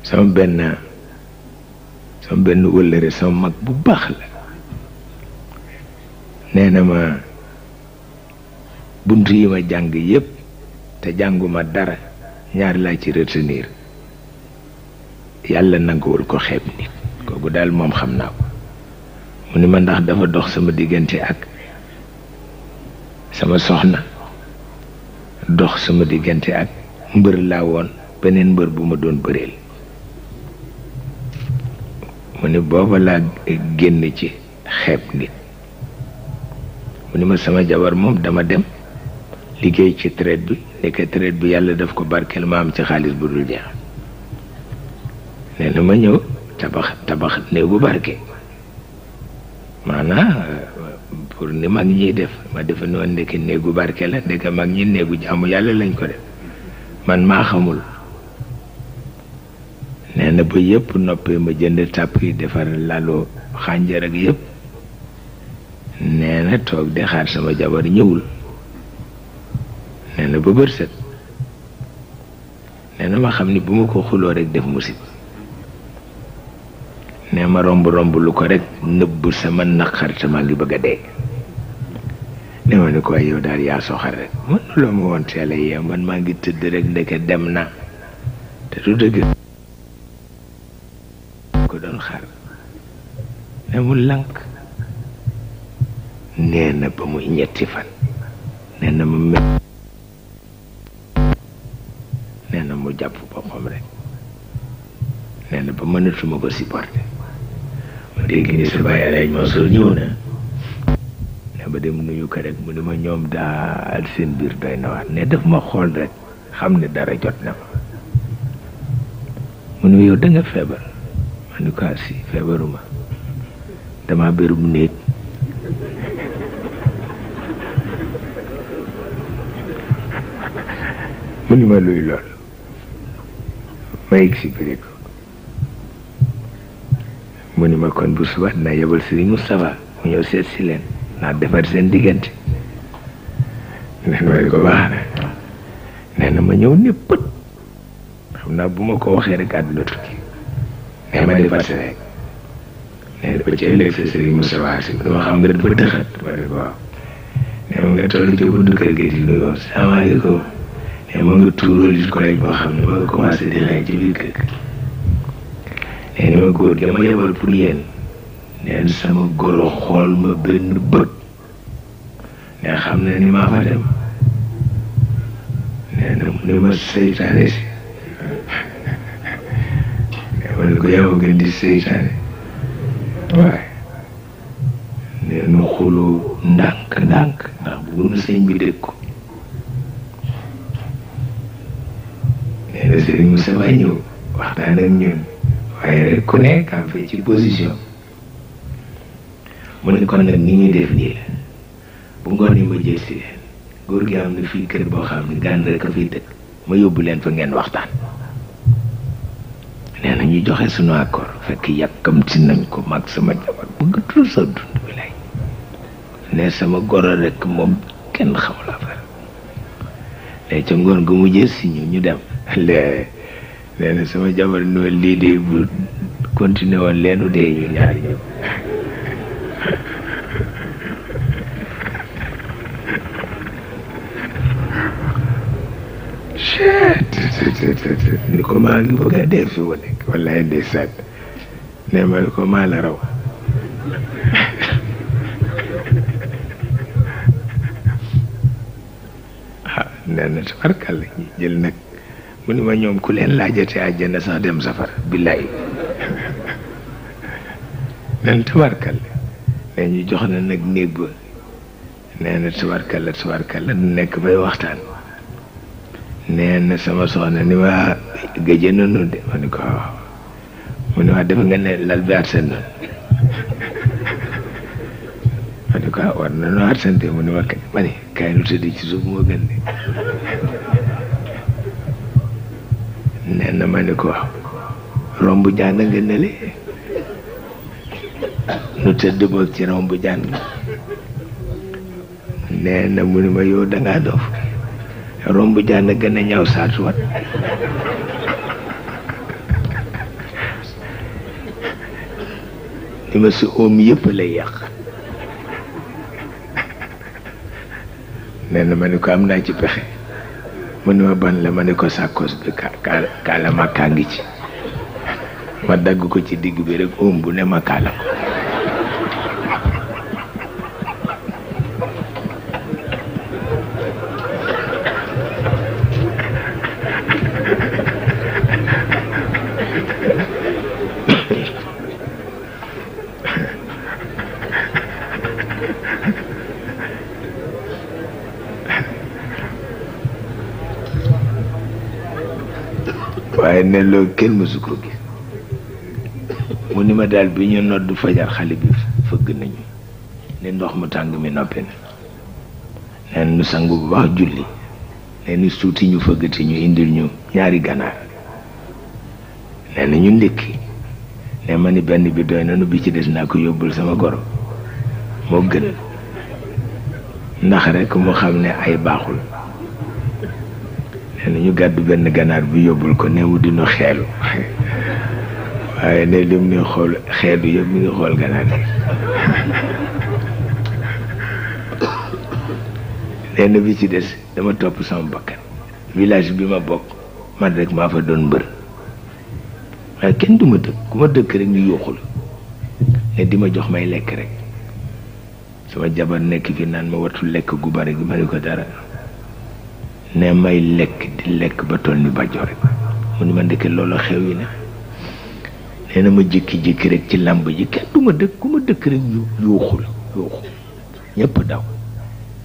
sama benn wëllëre sama mag bu baax la nee na ma bunt yi ma jàng yépp te jànguma dara ñaar laa ci retenir yàlla nanguwul ko xeeb nit kooku daal moom xam naa ko mu ni ma ndax dafa dox sama diggante ak sama soxna dox sama diggante ak mbër laa woon beneen mbër bu ma doon bëreel mu ni booba laa génn ci xeeb nit mu ni ma sama jabar moom dama dem liggéey ci traite bi nekk traite bi yàlla daf ko barkeel ma am ci xaalis bu dul jeex nee na ma ñëw tabax néegu barke maanaam pour ni mag ñiy def ma defe noonu ndeke néegu barke la ndeke mag ñi néegu jaamu yàlla lañ ko def man maa xamul nee na ba yëpp noppee ma jënd tàpp yi defar laloo xànjar ak yëpp nee na toog di xaar sama jabar ñëwul nee na ba bër set nee na ma xam ni bu ma ko xuloo rek def musib nee ma romb lu ko rek nëbb sama naqar te maa ngi bëgg a dee ne ma ni ko yow daal yaa soxal rek man loo ma woon teel a yee man maa ngi tëdd rek ndeke dem na te du dëgg ko doon xaar ne mu lànk nee na ba muy ñetti fan nee na ma mel nee na mu jàpp boppam rek nee na ba mënatuma ko supporter ma dégg ni sa bàyyi Alaaji Mansour ñëw na ne ba dem nuyu ko rek mu ne ma ñoom daal seen biir doy na waar ne daf ma xool rek xam ne dara jot na ma mu ne yow da nga feebar ma ni ko si feebaruma dama bérum néeg mu ni ma luy lool ma expliqué ko mu ni ma kon bu suba dinaa yebal Serigne Moustapha mu ñëw seet si leen naa defar seen diggante nee na ko baax na nee na ma ñëw ne pët xam naa bu ma ko waxee rek àdduna tukki nee ma defar si rek nee na ba ci ëllëg sa Serigne Moustapha si dama xam nga dafa dëxat ma ne ko waaw nee ma nga toll ci buntu kër gi di nuyoo salaamaaleykum nee ma nga tuural ko rek boo xam ne ma nga commencé di xëy ci biir kër nee na ma góor gi ma yebal pour yéen neen sama goro xool ma benn bët ne xam ne ni maa fa dem nee na mu ne ma seytaane si nee ma ne ko yow gën di seytaane waaye nee na xuloo ndànk ndax bëgguna sëñ bi dégg ko nee na Serigne Moussa ñëw waxtaan ak ñun waaye rek ku nekk am fee ci position mu ne kon nag ni ñuy def nii la bu ngoon yi ma jël si leen góor gi am na fii kër boo xam ne gàn rek a fiy dëkk ma yóbbu leen fa ngeen waxtaan nee na ñu joxe sunu accord fekk yàkkamti nañ ko mag sama jabar bëgg tout sa dund bi lay ne sama goro rek moom kenn xamul affaire léegi ca ngoon gu mu jël si ñu dem lee nee na sama jabar noonu lii de bu continué woon leenu dee ñu ñaari ñëpp ni ko maa ngi bëgg a dee fi mu nekk wallaay ndeysaan ne ma ko maa la raw nee na tabarkàlla ñi jël nag mu ni ma ñoom ku leen laajate àjjana sax dem safara billaay nee na tabarkàlla nee ñu jox na nag néeg ba nee na tabarkàlla du nekk bay waxtaan nee na sama soxna ni ma gëjë nanu de ma ni ko waaw mu ni waa def nga ne lal bi arsen noonu ma ni ko war na noo arsente mu ni ma kay ma ni kaay nu tëdd ci suuf moo gën de nee na ma ni ko waaw romb jaan nga nele nu tëdd boog ci romb jaan nga nee na mu ni ma yow dangaa dof romb jaan gën a ñaw saatuwat li ma si oom yëpp lay yàq. nee na ma ni ko am naa ci pexe mu ni ma ban la ma ni ko sàkkos bi kaala ma kaa ngi ci ma dagg ko ci digg bi rek oom bu ne ma kaala ko. waaye ne loolu kenn mësu ko gis mu ni ma daal bi ñu nodd fajar xale bi fëgg nañu ne ndox mu tàng mi noppi na neen nu sangu bu baax julli nee ni suuti ñu fëggati ñu indil ñu ñaari ganaar nee na ñu ndékki ne ma ni benn bi doy na nu bi ci des naa ko yóbbul sama goro moo gën ndax rek mu xam ne ay baaxul. nee na ñu gàddu benn ganaar bi yóbbul ko ne mu dina xeelu waaye ne lim ni xool xeelu yëpp mi ngi xool ganaar yi. nee na bi ci des dama topp sama bakkan village bi ma bokk man rek maa fa doon mbër waaye kenn du ma dëkk ku ma dëkk rek ñu yuuxul ne di ma jox may lekk rek sama jabar nekk fi naan ma wattul lekk gu bari gi ma ni ko dara ne may lekk di lekk ba toll ni bàjjo rek mu ni ma ndeke loolu xew yi ne nee na ma jékki-jékki rek ci làmb ji kenn du ma dëkk ku ma dëkk rek yuuxul ñëpp daw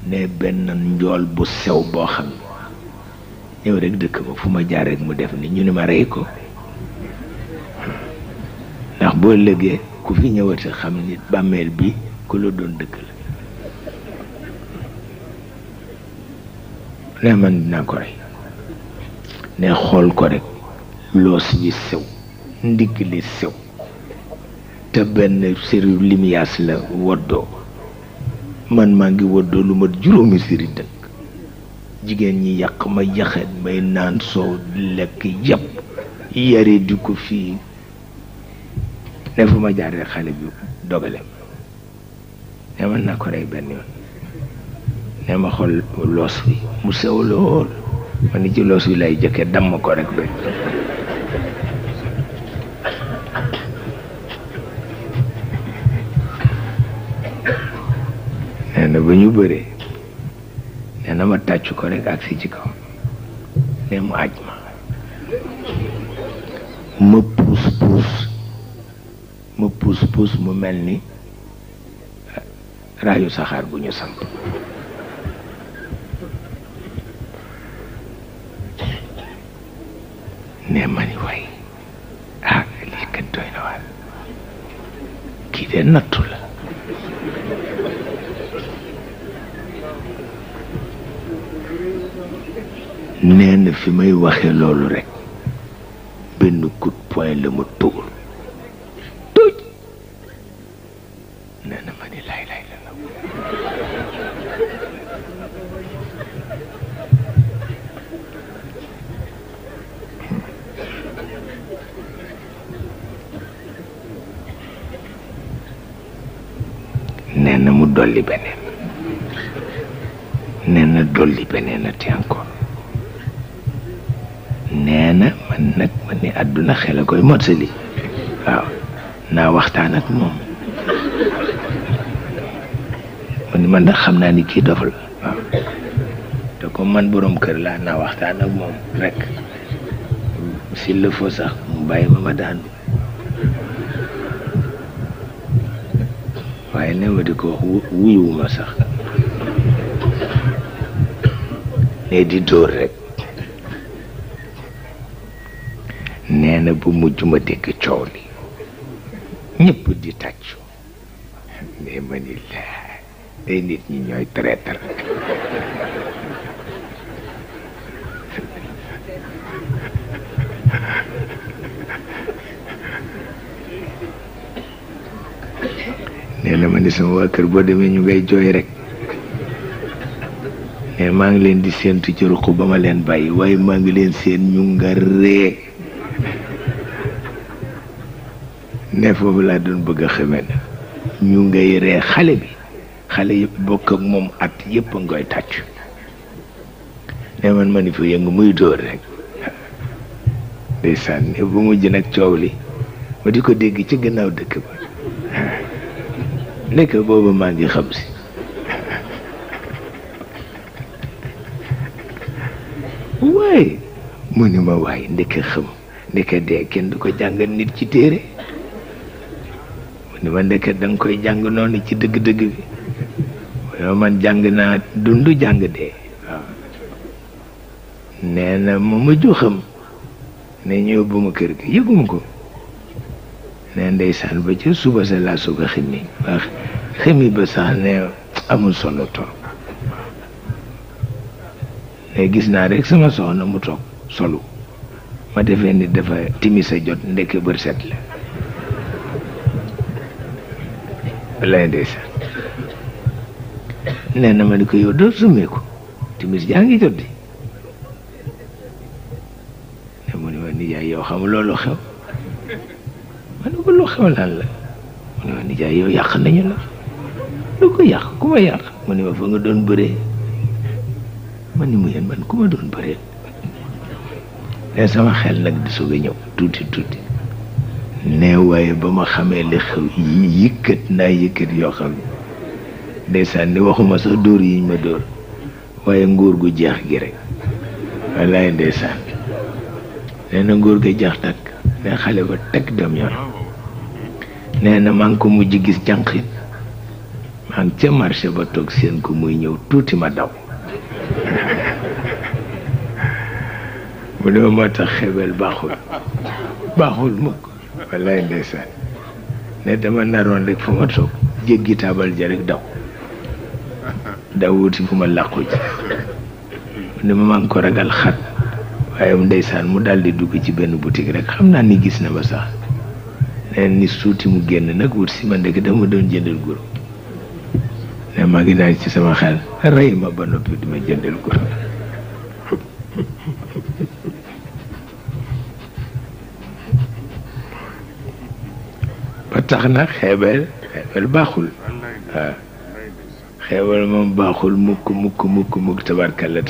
ne benn njool bu sew boo xam ne ñëw rek dëkk ma fu ma jaar rek mu def ni ñu ni ma rey ko ndax boo lëgee ku fi ñëwati xam ni bàmmeel bi ku la doon dëkk la. ne man dinaa ko rey ne xool ko rek loos bi sew ndigg li sew te benn séri limiyaas la woddoo man maa ngi woddoo lu mat juróomi séri dëkk jigéen ñi yàq ma yaxet may naan soow lekk yàpp yare di ko fii ne fu ma jaaree xale bi dogale ne man naa ko rey benn yoon ne ma xool loos wi mu sew lool ma ni ci loos wi lay jëkke damm ko rek ba nee na ba ñu bëree nee na ma tàcc ko rek ak si ci kaw ne mu aj ma puus puus mu mel ni raayu saxaar bu ñu samp ne ma ni waay lii kat doy na waar kii de nattu la nee na fi may waxe loolu rek benn coup de poing la ma tuur tuuj nee na ma ni lay la nee na mu dolli beneen nee na dolli beneen ati encore nee na man nag ma ni àdduna xel a koy mottali waaw naa waxtaan ak moom ma ni man nag xam naa ni kii dof la waaw te comme man boroom kër laa naa waxtaan ak moom rek s'il le faut sax mu bàyyi ma daanu waaye ne ma di ko wax wuyuwuma sax ne di dóor rek nee na bu mujj ma dégg coow li ñëpp di tàccu mais ma ni laa ay nit ñi ñooy traître nee na ma ni sama waa kër boo demee ñu ngay jooy rek ne maa ngi leen di séentu ci ruq ba ma leen bàyyi waaye maa ngi leen seen ñu nga ree ne foofu laa doon bëgg a xamee na ñu ngay ree xale bi xale yëpp bokk ak moom at yëpp a ngoy tàcc ne man ma ni fa yëngu muy dóor rek ndeysaan ne bu mujj nag coow li ma di ko dégg ci gannaaw dëkk ba nekk boobu maa ngi xam si waaye mu ni ma waaye ndeke xam ndeke dee kenn du ko jàngal nit ci téere mu ni ma ndeke danga koy jàng noonu ci dëgg-dëgg bi yow man jàng naa dund jàng dee waaw nee na ma mujj xam ne ñëw bu ma kër gi yëguma ko ne ndeysaan ba ca suba sa laa soog a ximmi wax ximmi ba sax ne amul solo toog ne gis naa rek sama soxna mu toog solu ma defee ni dafa timis a jot ndekk bër set la wallaay ndeysaan nee na ma ni ko yow doo summeeku timis jaa ngi jot di ne mu ni ma nijaay yow xam loolu xew ma ne ko lu xew lan la mu ni ma nijaay yow yàq nañu la lu ko yàq ku ma yàq mu ni ma fa nga doon bëree man ni mu yéen man ku ma doon bëree ne sama xel nag di soog a ñëw tuuti ne waaye ba ma xamee li xew yëkkat naa yëkkat yoo xam ne ndeysaan ni waxuma sax dóor yiñ ma dóor waaye nguur gu jeex gi rek wallaay ndeysaan nee na nguur ga jeex takk ne xale ba teg dem yoon nee na maa ngi ko mujj gis jànqit maa ngi ca marché ba toog seen ko muy ñëw tuuti ma daw mu ne moo tax xebel baaxul mukk wallaay ndeysaan ne dama naroon rek fu ma toog jéggi taabal ja rek daw wuti fu ma làqu ji mu ne ma maa ngi ko ragal xat waaye ndeysaan mu daldi dugg ci benn boutique rek xam naa ni gis na ma sax neen ni suuti mu génn nag wut si ma ndekk dama doon jëndal guro ne maa ngi naan ci sama xel rey ma ba noppi duma jëndal guro ba tax na xeebel baaxul waaw xeebel moom baaxul mukk tabarkalla